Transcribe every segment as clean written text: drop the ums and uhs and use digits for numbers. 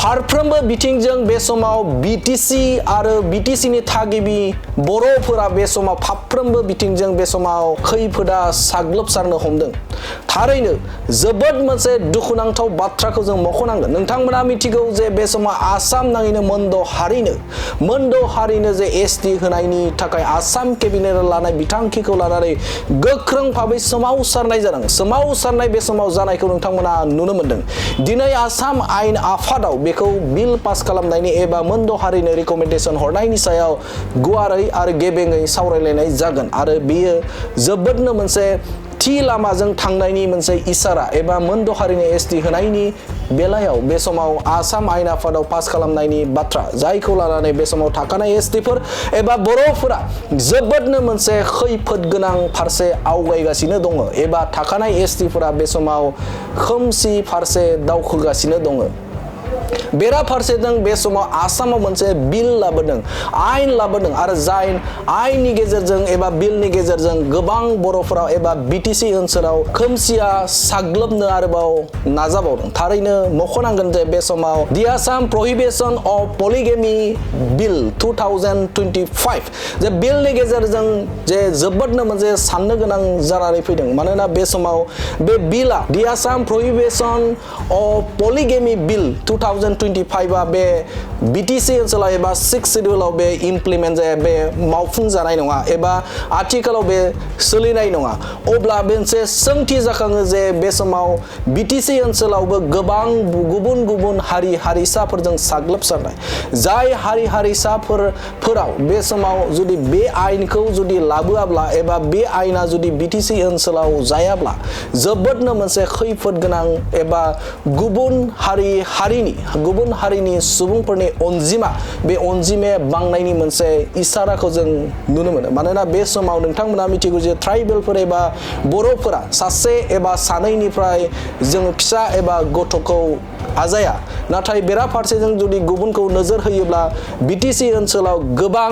फारफ्रोमबो बिथिंजों बे समाव बिटिसि आरो बिटिसिनि थागिबि बर'फोरा बे समाव फारफ्रोमबो बिथिंजों बे समाव खैफोदा साग्लोबसारनो हमदों। थारैनो जोबोद मोनसे दुखुनांथाव बाथ्राखौ जों मख'नांगोन। नोंथांमोना मिथिगौ जे बे समाव आसाम नाङैनो मोनद' हारिनो जे एसटि होनायनि थाखाय आसाम केबिनेट लानाय बिथांखिखौ लानानै गोख्रों भाबै सोमावसारनाय जादों। सोमावसारनाय बे समाव जानायखौ नोंथांमोना नुनो मोनदों। दिनै आसाम आयेन आफादाव बेखौ बिल पास खालामनायनि एबा मोनद' हारिनो रिकमेन्डेसन हरनायनि सायाव गुवारै आरो गेबेङै सावरायलायनाय जागोन आरो बेयो जोबोदनो मोनसे थि लामाजों थांनायनि मोनसे इसारा एबा मोनद' हारिनि एसटि होनायनि बेलायाव बे समाव आसाम आयेन आफादाव पास खालामनायनि बाथ्रा, जायखौ लानानै बे समाव थाखानाय एसटिफोर एबा बर'फोरा जोबोदनो मोनसे खैफोद गोनां फारसे आवगायगासिनो दङ एबा थाखानाय एसटिफोरा बे समाव खोमसि फारसे दावखोगासिनो दङ। बेराफारसेजों बे समाव आसामाव मोनसे बिल लाबोदों, आयेन लाबोदों आरो जाय आयेननि गेजेरजों एबा बिलनि गेजेरजों गोबां बर'फोराव एबा बिटिसि ओनसोलाव खोमसिया साग्लोबनो आरोबाव नाजाबावदों। थारैनो मख'नांगोन जे बे समाव दि आसाम प्रहिबिशन अफ पलिगेमी बिल 2025 जे बिलनि गेजेरजों जे जोबोदनो मोनसे साननो गोनां जानानै फैदों। मानोना बे समाव बे बिला दि आसाम प्रहिबिशन अफ पलिगेमी बिल 2025 आ बे बिटिसि ओनसोलाव एबा 6 शेड्यूलाव बे इमप्लिमेन्ट जाया, बे मावफुंजानाय नङा एबा आथिखालाव बे सोलिनाय नङा। अब्ला मोनसे सोंथि जाखाङो जे बे समाव बिटिसि ओनसोलावबो गोबां गुबुन गुबुन हारि हारिसाफोरजों साग्लोबसारनाय, जाय हारि हारिसाफोराव बे समाव जुदि बे आयेनखौ जुदि लाबोआब्ला एबा बे आयेना जुदि बिटिसि ओनसोलाव जायाब्ला जोबोदनो मोनसे खैफोद गोनां एबा गुबुन हारिनि सुबुंफोरनि अनजिमा, बे अनजिमाया बांनायनि मोनसे इसाराखौ जों नुनो मोनो। मानोना बे समाव नोंथांमोना मिथिगौ जे ट्राइबेलफोर एबा बर'फोरा सासे एबा सानैनिफ्राय जों फिसा एबा गथ'खौ आजाया। नाथाय बेराफारसेजों जुदि गुबुनखौ नोजोर होयोब्ला बिटिसि ओनसोलाव गोबां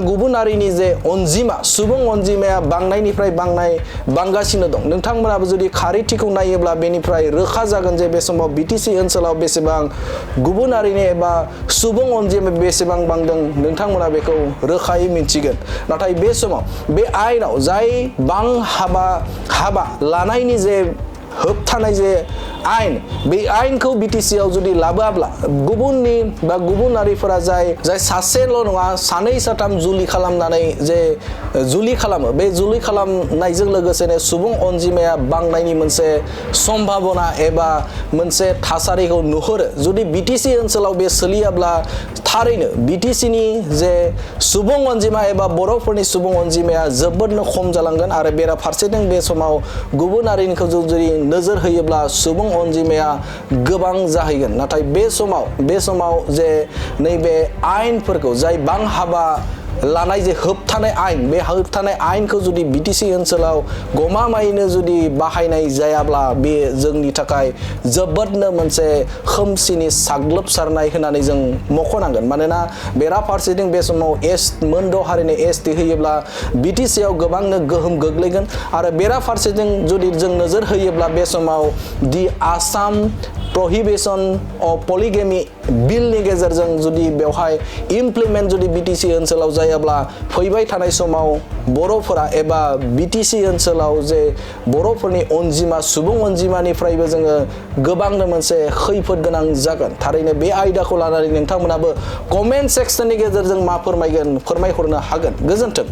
गुबुन हारिनि जे अनजिमा, सुबुं अनजिमाया बांनायनिफ्राय बांगासिनो दं। नोंथांमोनाबो जुदि खारिथिखौ नायोब्ला बेनिफ्राय रोखा जागोन जे बे समाव बिटिसि ओनसोलाव बेसेबां गुबुन हारिनि एबा सुबुं अनजिमा बेसेबां बांदों नोंथांमोना बेखौ रोखायै मिन्थिगोन। नाथाय बे समाव बे आयेनाव जाय हाबा लानायनि जे होबथानाय जे आयेन, बे आयेनखौ बिटिसि आव जुदि लाबोआब्ला गुबुन हारिफोरा जाय सासेल' नङा सानै साथाम जुलि खालामनानै जे जुलि खालामो, बे जुलि खालामनायजों लोगोसेनो सुबुं अनजिमाया बांनायनि मोनसे सम्भाबना एबा मोनसे थासारिखौ नुहुरो। जुदि बिटिसि ओनसोलाव बे सोलियाब्ला थारैनो बिटिसिनि जे सुबुं अनजिमा एबा बर'फोरनि सुबुं अनजिमाया जोबोदनो खम जालांगोन आरो बेराफारसेथिं बे समाव गुबुन हारिनिखौ जुदि नोजोर होयोब्ला सुबुं अनजिमाया गोबां जाहैगोन। नाथाय बे समाव जे नैबे आयेनफोरखौ जाय हाबा लानाय जे होबथानाय आयेन, बे होबथानाय आयेनखौ जुदि बिटिसि ओनसोलाव गमामायैनो जुदि बाहायनाय जायाब्ला बे जोंनि थाखाय जोबोदनो मोनसे खोमसिनि साग्लोबसारनाय होननानै जों मख'नांगोन। मानोना बेराफारसेथिं बे समाव मोनद' हारिनि एसटि होयोब्ला बिटिसि आव गोबांनो गोहोम गोग्लैगोन आरो बेराफारसेथिं जुदि जों नोजोर होयोब्ला बे समाव दि आसाम प्रहिबिशन अफ पलिगेमी बिलनि गेजेरजों जुदि बेवहाय इमप्लिमेन्ट जुदि बिटिसि ओनसोलाव जायाब्ला फैबाय थानाय समाव बर'फोरा एबा बिटिसि ओनसोलाव जे बर'फोरनि अनजिमा, सुबुं अनजिमानिफ्रायबो जोङो गोबांनो मोनसे खैफोद गोनां जागोन। थारैनो बे आयदाखौ लानानै नोंथांमोनाबो कमेन्ट सेक्सननि गेजेरजों मा फोरमायगोन फोरमायहरनो हागोन। गोजोन्थों।